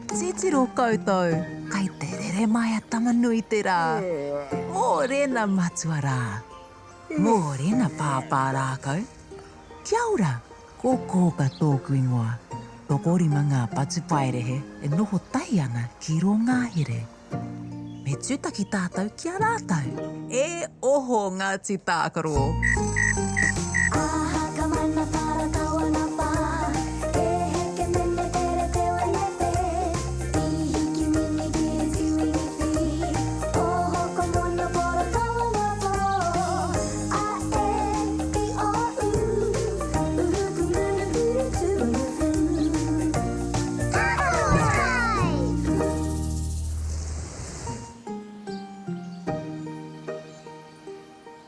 Titiro koutou, kai te rere mai a Tama-nui-te-rā. Mōrena matua rā. Mōrena pāpā rākau. Kia ora, ko Kōka tōku ingoa. Tokorima ngā patupaiarehe e noho tahi ana ki rō ngahere. Me tūtaki tātou ki a rātou. E oho Ngāti Tākaro!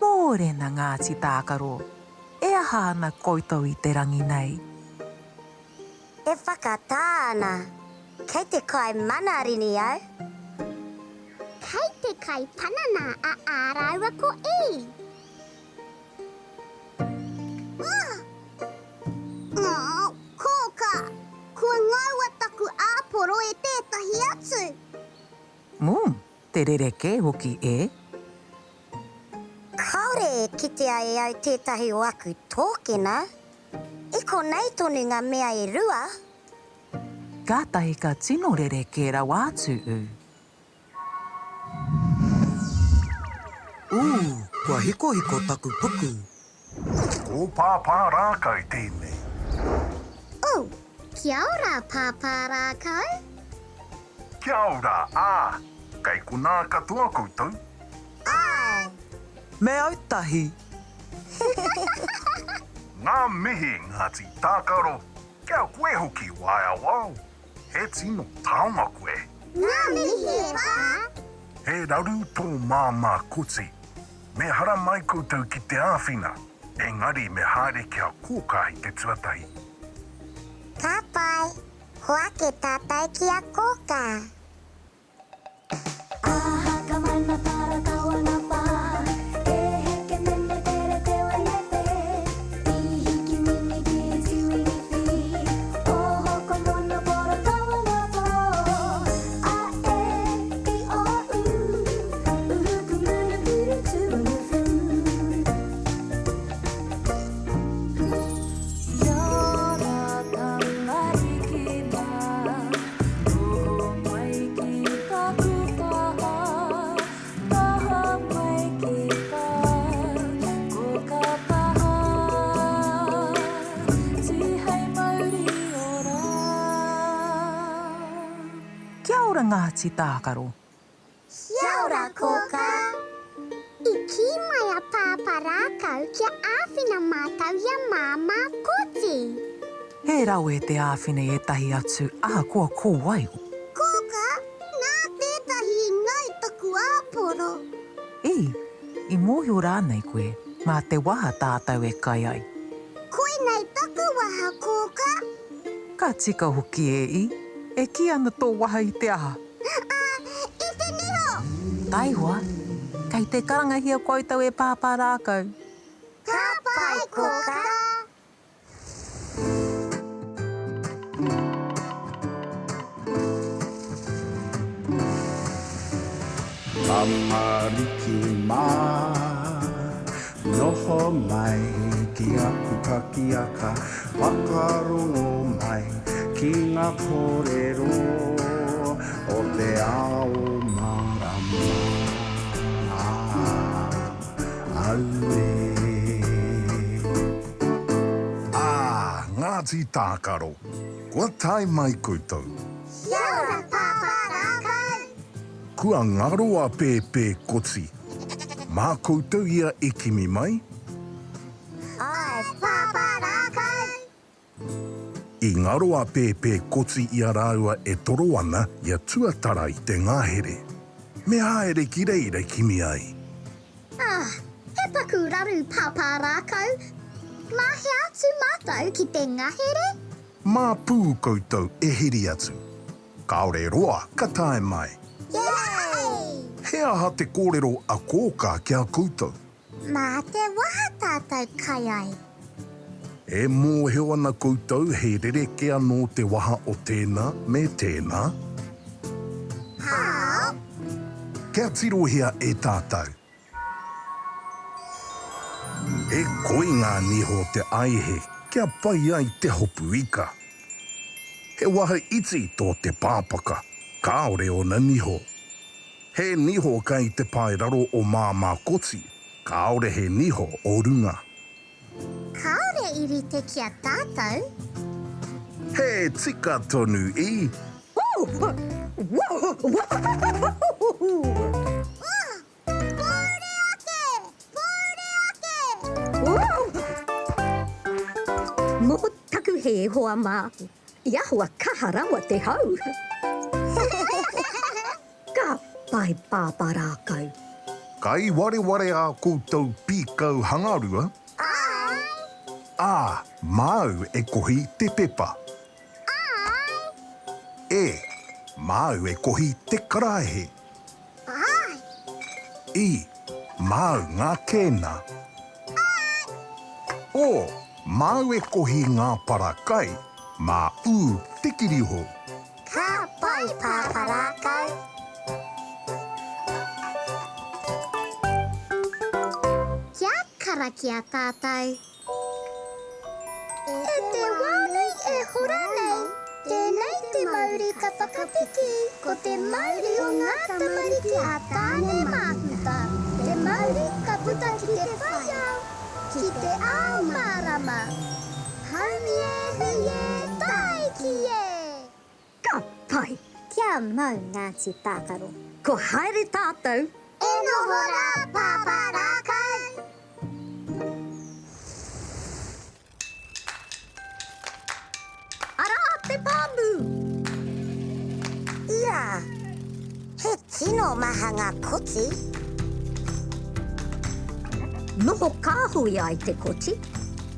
Mōrena Ngāti Tākaro, e aha ana koutou i te rangi nei? E whakatā ana. Kei te kai manarini au. Kei te kai panana a A rāua ko E. Kōkā, kua ngaua taku āporo e tētahi atu. Mum, te rerekē hoki e. Kāore e kitea e au tētahi o aku tōkena. I konei tonu ngā mea e rua. Kātahi ka tino rerekē rawa atu ū. Ū, kua hikohiko taku puku. Ko Pāpā Rākau tēnei. Ū, kia ora Pāpā Rākau. Kia ora, ā, kei konā katoa koutou? Āe. Me autahi! Ngā mihi Ngāti Tākaro, kia koe hoki Waeawao. He tino taonga koe. Ngā mihi e pā! He raru tō māmā koti. Me haramai koutou ki te āwhina, engari me haere ki a Kōkā i te tuatahi. Ka pai, hoake tātou ki a Kōkā. Noho mai ki taku taha, taha mai ki tā, ko ka taha, tihei mauri ora. Kia ora Ngāti Tākaro. Kia ora Kōkā. I kī mai a Pāpā Rākau kia āwhina mātou i a Māmā Koti. He rawe te āwhina i ētahi atu ahakoa ko wai. Kōkā, nā tētahi i ngau taku āporo. I, i mōhio rānei koe, mā te waha tātou e kai ai? Koinei taku waha, Kōkā. Ka tika hoki e i, e kī ana tō waha i te aha? Ā, i te niho! Taihoa, kei te karangahia koutou e Pāpā Rākau. Ka pai, Kōkā! Tamariki mā, noho mai ki aku pakiaka, whakarongo mai ki ngā kōrero o te ao mārama. Auē. Ā, Ngāti Tākaro, kua tae mai koutou. Kia ora Pāpā Rākau! Kua ngaro a Pēpē Koti. Mā koutou ia e kimi mai? Āe, Pāpā Rākau! I ngaro a Pēpē Koti i a rāua e toro ana i a Tuatara i te ngahere. Me haere ki reira kimi ai. Ah, he paku raru Pāpā Rākau. Mā hea atu mātou ki te ngahere? Mā pū koutou e heri atu. Kāore roa ka tae mai. Yay! He aha te kōrero a Kōkā ki a koutou? Mā te waha tātou kai ai. E mōhio ana koutou he rerekē anō te waha o tēnā me tēnā? Kia tirohia e tātou. He koi ngā niho o te aihe kia pai ai te hopu ika. He waha iti tō te pāpaka, kāore ōna niho. He niho kei te pae raro o Māmā Koti, kāore he niho o runga. Kāore i rite ki a tātou. He tika tonu i. Pōuri ake! Pōuri ake! Mō taku hē, hoa mā, i ahua kaha rawa te hau. Ka pai Pāpā Rākau. Kai wareware ā koutou pīkau hangarua? Āe! Ā, māu e kohi te pepa. Āe! E, māu e kohi te karaehe. Āe! I, māu ngā kēna. Āe! O, māu e kohi ngā para kai, mā ū te kirihou. Ka pai Pāpā Rākau! Kia karakia tātou. E te wā nei e hora nei, tēnei te mauri ka whakapiki, ko te mauri o ngā tamariki a Tāne Māhuta, te mauri ka puta ki te whai ao, ki te ao mārama. Haumi e, hui e, tāiki e! Ka pai! Kia mau Ngāti Tākaro. Ko haere tātou. E noho rā Pāpā Rākau! Arā te pāmu! Ia, he tino maha ngā koti. Noho kāhui ai te koti.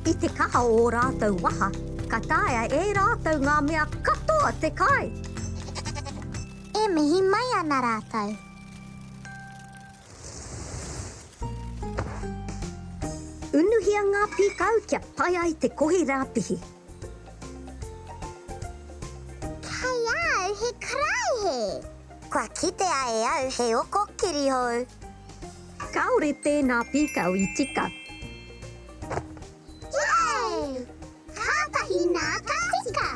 I te kaha o ō rātou waha, ka taea e rātou ngā mea katoa te kai. E mihi mai ana rātou. Unuhia ngā pīkau kia pai ai te kohi rāpihi. Kei a au he karaehe. Kua kitea e au he oko kirihou. Kāore tēnā pīkau i tika. Yay! Kātahi nā ka tika!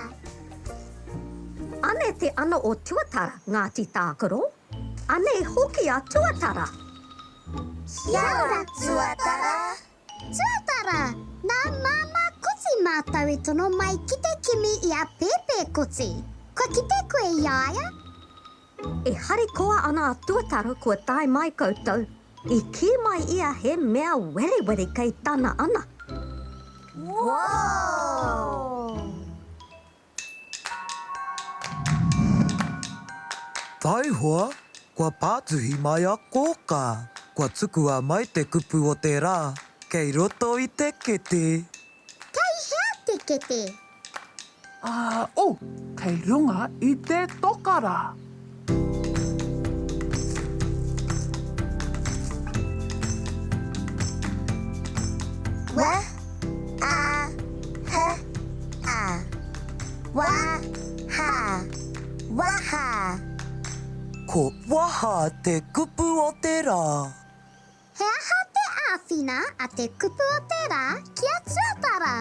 Anei te ana o Tuatara, Ngāti Tākaro. Anei hoki a Tuatara. Kia ora, Tuatara! Tuatara! Nā Māmā Koti mātou i tono mai ki te kimi i a Pēpē Koti. Kua kite koe i a ia? E harikoa ana a Tuatara kua tae mai koutou. I kī mai ia he mea werewere kei tana ana. Whoa! Taihoa, kua pātuhi mai a Kōkā. Kua tukua mai te kupu o te rā, kei roto i te kete. Kei hea te kete? Ā, oh, kei runga i te toka rā. Wa, a, h, a. Wa, ha. Waha. Ko waha te kupu o te rā. He aha te āwhina a te kupu o te rā ki a Tuatara?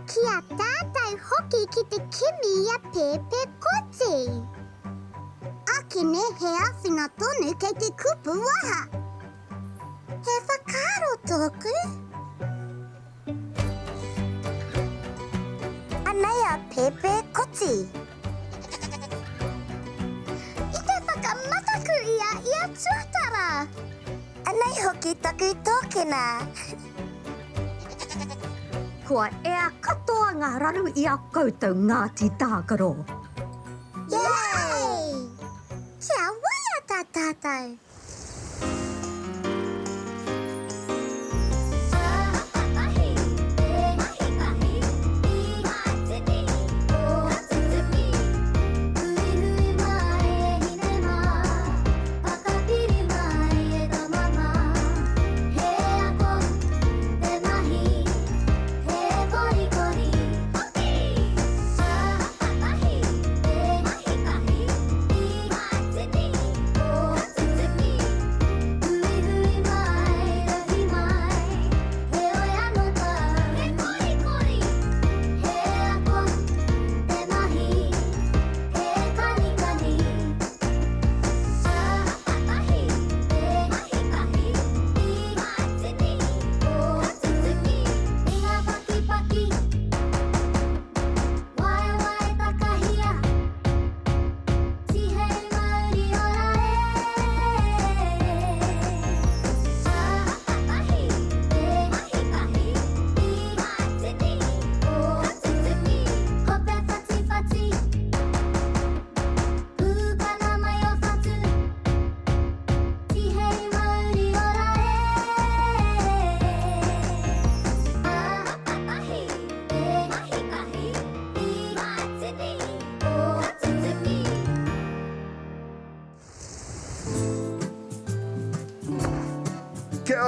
Ki a tātou hoki ki te kimi i a Pēpē Koti. Akene he āwhina tonu kei te kupu waha. He whakaaro tōku. Anei a Pēpē Koti. I te whakamataku ia i a Tuatara. Anei hoki taku tōkena. Kua ea katoa ngā raru i a koutou Ngāti Tākaro. Yay! Kia waiata tātou!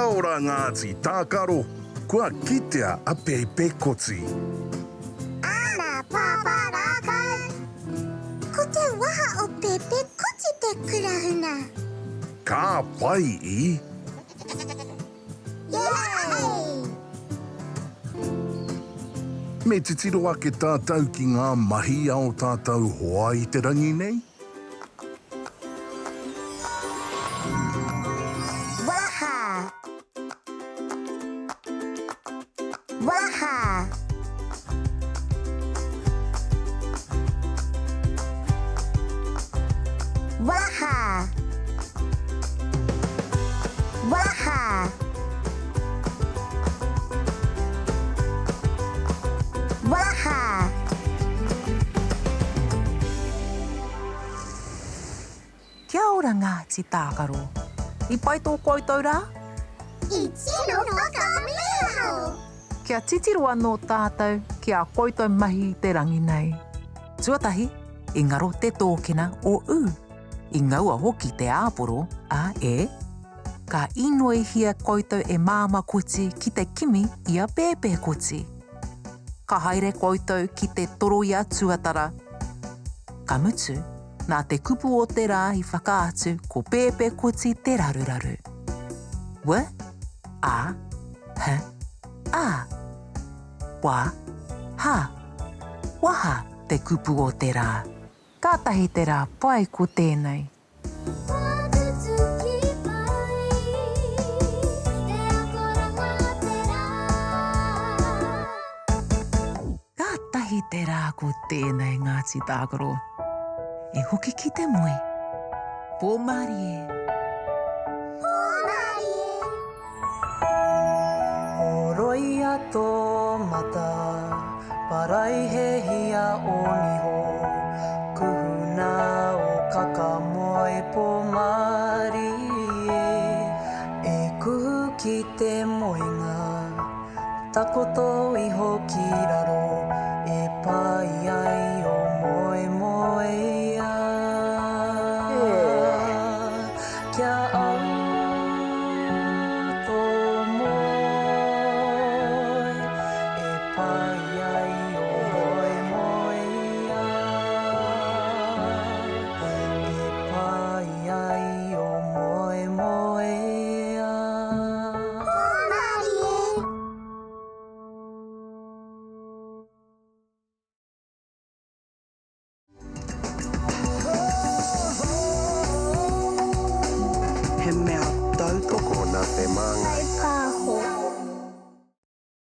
Kia ora Ngāti Tākaro, kua kitea a Pēpē Koti. Ana Pāpā Rākau. Ko te waha o Pēpē Koti te kurahuna. Ka pai i. Yay! Me titiro ake tātou ki ngā mahi a ō tātou hoa i te rangi nei? Waha! Waha! Waha! Waha! Waha! Kia ora Ngāti Tākaro. I pai tō koutou rā? I tino whakamīharo! Kia titiro anō tātou ki ā koutou mahi i te rangi nei. Tuatahi, i ngaro te tōkena o U. I ngaua hoki te āporo a E. Ka inoihia koutou e Māmā Koti ki te kimi i a Pēpē Koti. Ka haere koutou ki te toro i a Tuatara. Ka mutu, nā te kupu o te rā i whakaatu ko Pēpē Koti te raruraru. W, A, H, A. Wa, Ha. Waha te kupu o te rā. Kātahi te rā pai ko tēnei. Kua tutuki mai te akoranga o te rā. Kātahi te rā ko tēnei Ngāti Tākaro. E hoki ki te moe. Pō mārie. Pō mārie. Horoia tō mata, paraihehia ō niho, kuhuna ō kakamoe pō mārie, e kuhu ki te moenga, takoto iho ki raro, e pai ai ō moemoeā. Kia au tō moe, e pai ai ō moemoeā. E pai ai ō moemoeā. Hōmarie. He mea tautoko nā te Māngai.